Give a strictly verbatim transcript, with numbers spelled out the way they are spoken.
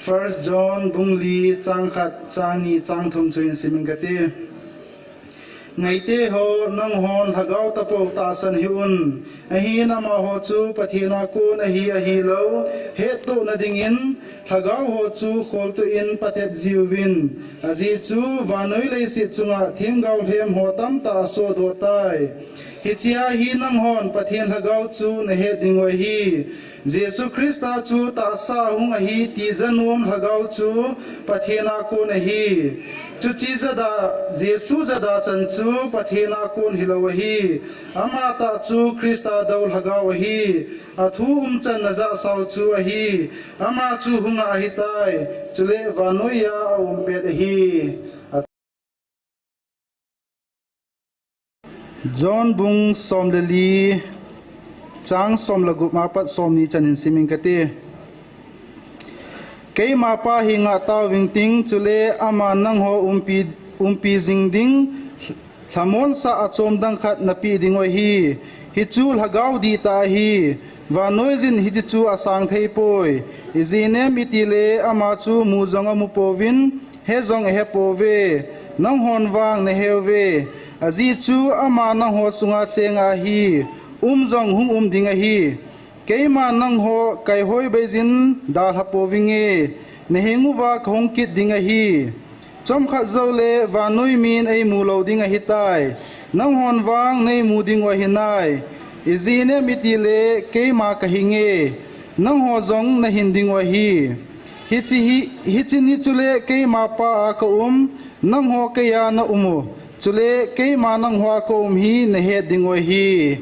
First John bung li chang khat, chang ni, chang thum chu hin simin kati. Ngaite ho, nanghon lhagao tapou tahsan hih un. Ahin amaho chu Pathen a kon ahi ahilou hettohna dingin lhagao ho chu kholtoh in patet jiuvin. Ajeh chu vannoi leiset chunga themgao lhem ho tamtah asodoh tai. Hichea hi nanghon Pathen lhagao chu nahet dingu ahi. Jesu Christa chu tahsa ahung ahi ti janom lhagao chu Pathen a kon ahi. Chuche jada, Jesu jada chan chu Pathen a kon hilou ahi. Amatah chu Christa dou lhagao ahi. Athu umchanna jahsau chu ahi. Ama chu hung a ahitai. Chule vannoiya aum pet ahi. John bung som le li, chang som le gup a pat som ni chan hin simin kati. Keima Pa henga taovin ting, chule aman nangho umpi, umpi jing ding lhamonsah achom dang khat napeh dingu ahi. Hichu lhagao dihtah ahi. Vannoiyin hiche chu asang theipoi. Ijeh inem itile ama chu mu jong amu pouvin, he jong ahe pouve. Nanghon vang naheuve. Ajeh chu ama nangho sunga cheng ahi, um jong hung um ding ahi. Keiman nangho kaihoi beiyin dalha pouvinge. Nahenguva kahung kit ding ahi. Chomkhat joule vannoi min eimu lou ding ahitai. Nanghon vang neimu dingu ahinai. Ijeh inem itile keima kahinge, nangho jong nahin dingu ahi. Hiche hi, hiche ni chule keima Pa a kaum, nangho keiya naumu, chule keima nangho a kaum hi nahet dingu ahi.